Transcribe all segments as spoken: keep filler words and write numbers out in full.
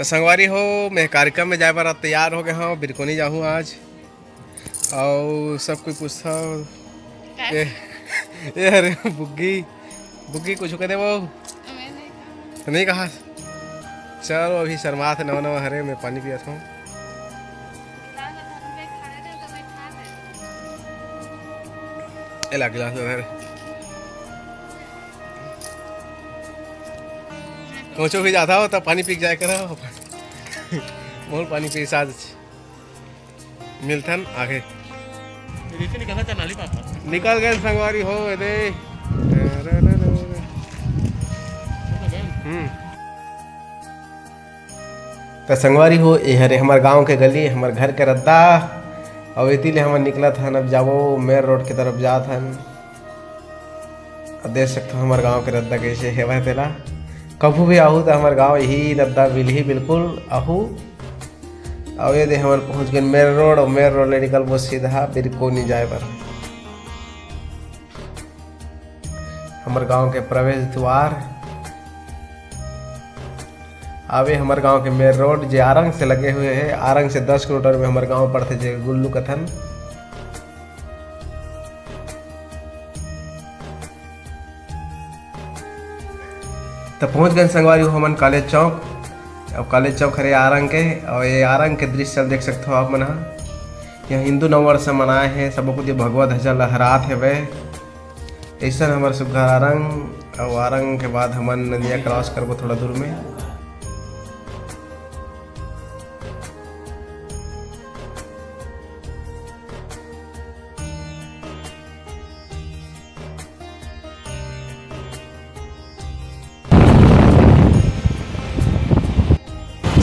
संगवारी हो, मैं कार्यक्रम में जाए बर तैयार हो गए हूँ, बिरकोनी जाहूँ आज। और सब कोई पूछता, का? ए, ए, अरे बुग्गी, बुग्गी कुछ कह दे वो। मैं नहीं कहा। तो नहीं कहा। चलो, अभी शर्मात नवा नवा हरे, मैं पानी पिया था। ए ला गिलास दे रे। पहुँचो भी जाता हो तब पानी पी के जाया करो। मोर पानी पी साथ मिलथन आगे। नीचे निकलना चाह नाली पापा। निकल गए संगवारी हो, ए दे। हम्म। त संगवारी हो, ए हरे हमर गांव के गली, हमर घर के रद्दा। अउ एती ले हमन निकलत हन, अब जाबो मेन रोड के तरफ जात हन। अब देख सकथो हमर गांव के रद्दा कइसे हेवय तेला। कभू भी आहू त हमर गांव यही रद्दा मिलही, बिल्कुल आहू। अउ ये दे हमन पहुंच गेन मेन रोड, अउ मेन रोड ले निकलबो सीधा बिरकोनी जाए बर। हमर गांव के प्रवेश द्वार। अब ये हमर गांव के मेन रोड, जे आरंग से लगे हुए हे। आरंग से दस किलोमीटर में हमर गांव पड़थे, जे गुल्लू कथन। त पहुंच गए संगवारी हो हमन कॉलेज चौक। अब कॉलेज चौक हरे आरंग के, अउ ये आरंग के दृश्य देख सकथो आप मन ह। यह हिंदू नववर्ष मनाए हे, सबो कुछ भगवा ध्वजा लहरात हेवय। अइसन हमर सुग्घर आरंग, अउ आरंग के बाद हमन नदिया क्रॉस करबो थोड़ा दूर में।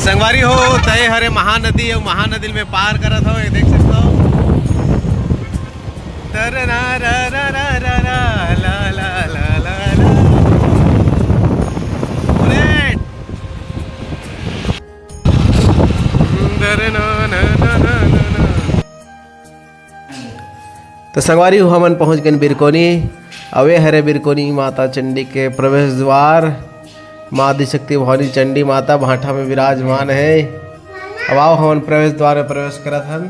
संगवारी हो, त ये हरे महानदी, अउ महानदी में पार करत हो, ये देख सकत हो। तर ना रा रा रा रा रा, ला ला ला ला ला। बुलेट। तर ना ना ना ना ना ना। त संगवारी हो, हमन पहुंच गए बिरकोनी। अउ ये हरे बिरकोनी माता चंडी के प्रवेश द्वार। माँ आदिशक्ति भवानी चंडी माता भांठा में विराजमान हे। अब आओ, हमन प्रवेश द्वार में प्रवेश करत हन।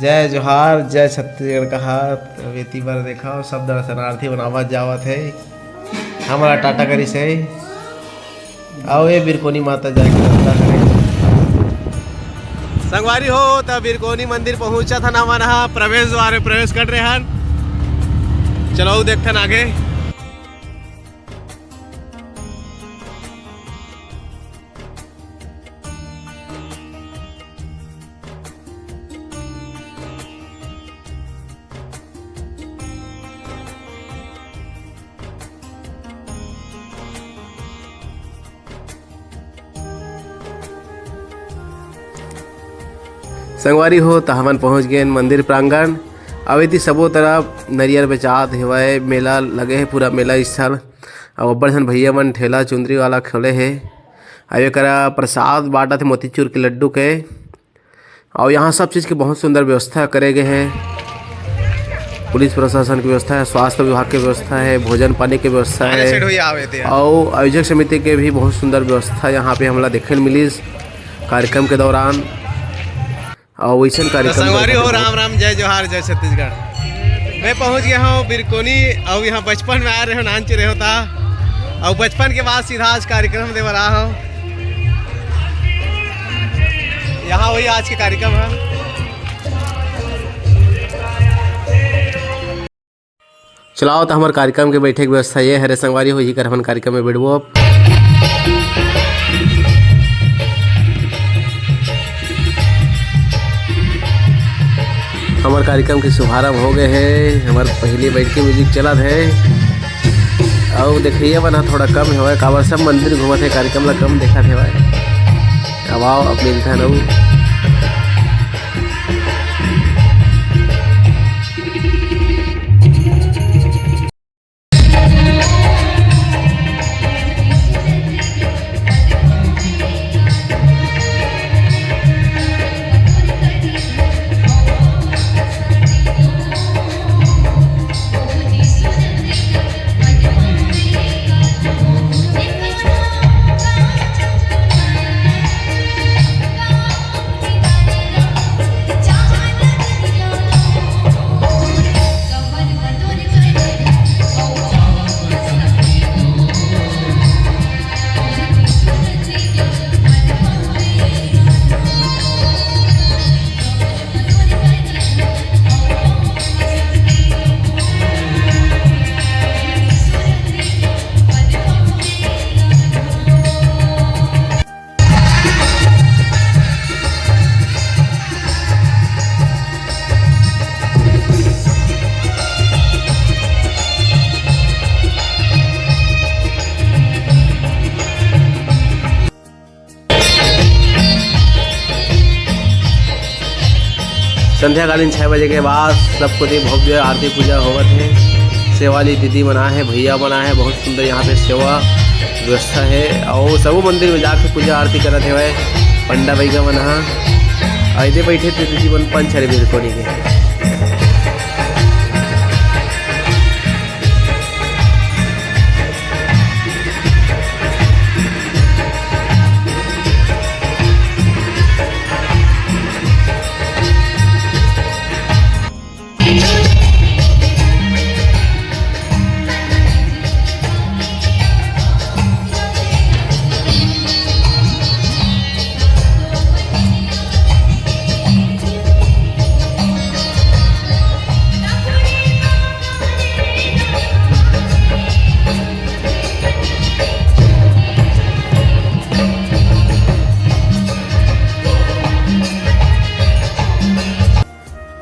जय जोहार, जय छत्तीसगढ़ कहा। अब एती बर देखा, सब दर्शनार्थी मन आवत जावत हे। हमला टाटा करिस हे। अउ ये बिरकोनी माता जाए के रस्ता हरे। संगवारी हो, त बिरकोनी मंदिर पहुंचत हन हमन ह, प्रवेश द्वार में प्रवेश कर रहे हन। चलो देखथन आगे। संगवारी हो, त हमन पहुंच गए मंदिर प्रांगण। अब एती सबो तरफ नरियर बेचात हेवय, मेला लगे हे, पूरा मेला स्थल। अउ अब्बड़ झन भैया मन ठेला चुंदरी वाला खोले हे। अउ एकरा प्रसाद बांटत हे मोतीचूर के लड्डू के। अउ यहाँ सब चीज के बहुत सुंदर व्यवस्था करे गए हे। पुलिस प्रशासन के व्यवस्था हे, स्वास्थ्य विभाग के व्यवस्था हे, भोजन पानी के व्यवस्था अरे हे। सेठ भैया, आवे थे। अउ आयोजक समिति के भी बहुत सुंदर व्यवस्था यहाँ पे हमला देखे ल मिलिस कार्यक्रम के दौरान। अउ वैसन त कार्यक्रम संगवारी हो, दौरान राम राम, जय जोहार, जय छत्तीसगढ़। मैं पहुंच गया हूँ बिरकोनी, अउ यहाँ बचपन में आए रहे हो, नान चिरे होता, अउ बचपन के बाद सीधा आज कार्यक्रम दे बर आए हो। यहाँ वही आज के कार्यक्रम है। चलाओ, त हमर कार्यक्रम के बैठे के व्यवस्था ये हरे संगवारी हो, इही कर हमन कार्यक्रम में बैठबो अब। हमर कार्यक्रम के शुभारंभ हो गए हे। हमर पहली बैठ के म्यूजिक चलत हे। अउ देखइया मन ह थोड़ा कम हेवय, काबर सब मंदिर घूमत हे, कार्यक्रम ला कम देखत हेवय। अब आओ, अब मिलथन अउ। संध्याकालीन छह बजे के बाद सब कोती भव्य आरती पूजा होवत हे। सेवा वाली दीदी मन आहे, भैया मन आहे, बहुत सुंदर यहाँ पे सेवा व्यवस्था हे। और सबो मंदिर में जाके पूजा आरती करत हेवय पंडा बइगा मन हा। अउ एदे बैठे थे दीदी मन पंच हरे बिरकोनी के।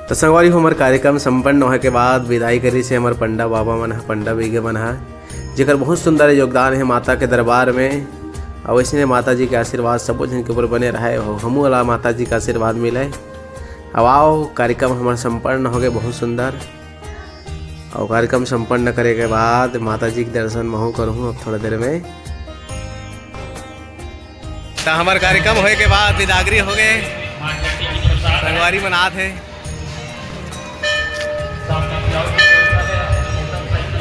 तो संगवारी हो, हमर कार्यक्रम संपन्न होए के बाद विदाई करिस हे हमर पंडा बाबा मन ह, पंडा बीगे मन ह, जेकर बहुत सुंदर योगदान हे माता के दरबार में। अउ अइसने माता जी के आशीर्वाद सबो झन के ऊपर बने रहे हो, हमू ला माता जी के आशीर्वाद मिले। अब आओ, कार्यक्रम हमर संपन्न हो गए, बहुत सुंदर। अउ कार्यक्रम संपन्न करे के बाद माता जी के दर्शन महू करहूँ अब थोड़ा देर में। त हमर कार्यक्रम होए के बाद बिदागरी हो गए, संगवारी मन आत हे।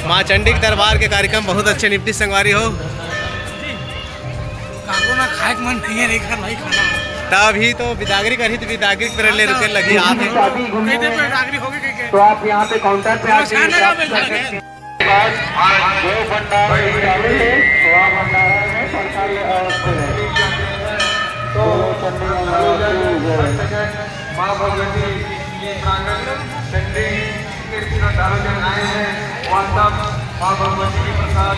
माँ चंडी के दरबार के कार्यक्रम बहुत अच्छे निपटिस संगवारी हो। काको ना खाए के मन नहीं है, नहीं खा, नहीं खाना। तभी तो बिदागरी करही तो बिदागरी पर ले रुके लगी आत हे। कहीं पे बिदागरी होगी, कहीं के। तो आप यहाँ पे काउंटर पे आके नमस्कार, नमस्कार। आज जो भंडारा निकाले हैं, वह भंडारा में प्रसाद ले अवश्य है। तो चंडी माँ भगवती के प्रांगण में चंडी के श्रद्धालु जन आए हैं, वह सब माँ भगवती के प्रसाद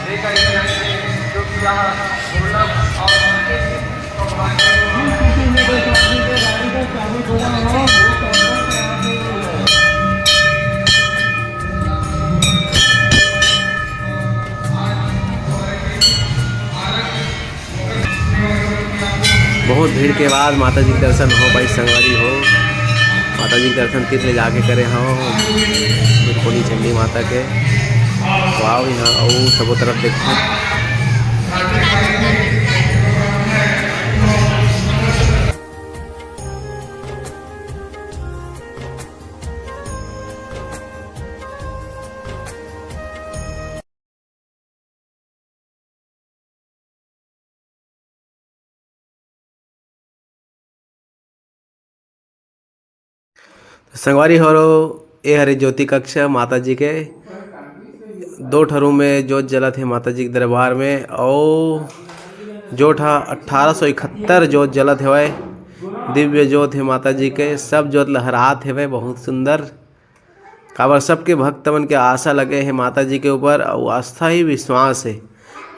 लेकर ही जाएंगे, जो कि यहाँ दुर्लभ और बहुत भीड़ के बाद माता जी के दर्शन हो पाइस संगवारी हो। माता जी के दर्शन तीर ले जाके करे हो बिरकोनी चंडी माता के। तो आओ यहाँ अउ सबो तरफ देखो। संगवारी हो, ए हरे ज्योति कक्ष माता जी के। दो ठो रूम में जोत जलत हे माता जी के दरबार में, अउ जोत ह अट्ठारह सौ इकहत्तर जोत जलत हेवय। दिव्य जोत हे माता जी के, सब जोत लहरात हेवय, बहुत सुंदर। काबर सबके भक्त मन के आशा लगे हे माता जी के ऊपर, अउ आस्था ही विश्वास हे,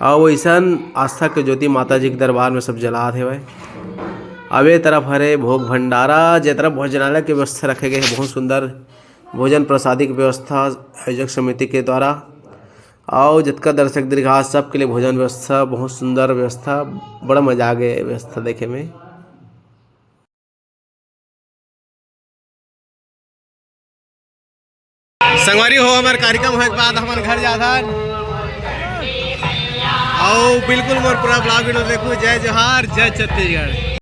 अउ वइसन आस्था के ज्योति माता जी के दरबार में सब जलात हेवय। अब ए तरफ हरे भोग भंडारा, जे तरफ भोजनालय के व्यवस्था रखे गए हे, बहुत सुंदर भोजन प्रसादी के व्यवस्था आयोजक समिति के द्वारा, अउ जतका दर्शक दीर्घा सबके लिए भोजन व्यवस्था, बहुत सुंदर व्यवस्था, बड़ा मजा आ गए व्यवस्था देखे में। संगवारी हो, हमर कार्यक्रम होए के बाद हमन घर जाथन। अउ बिल्कुल मोर पूरा vlog video देखू। जय जोहार, जय छत्तीसगढ़।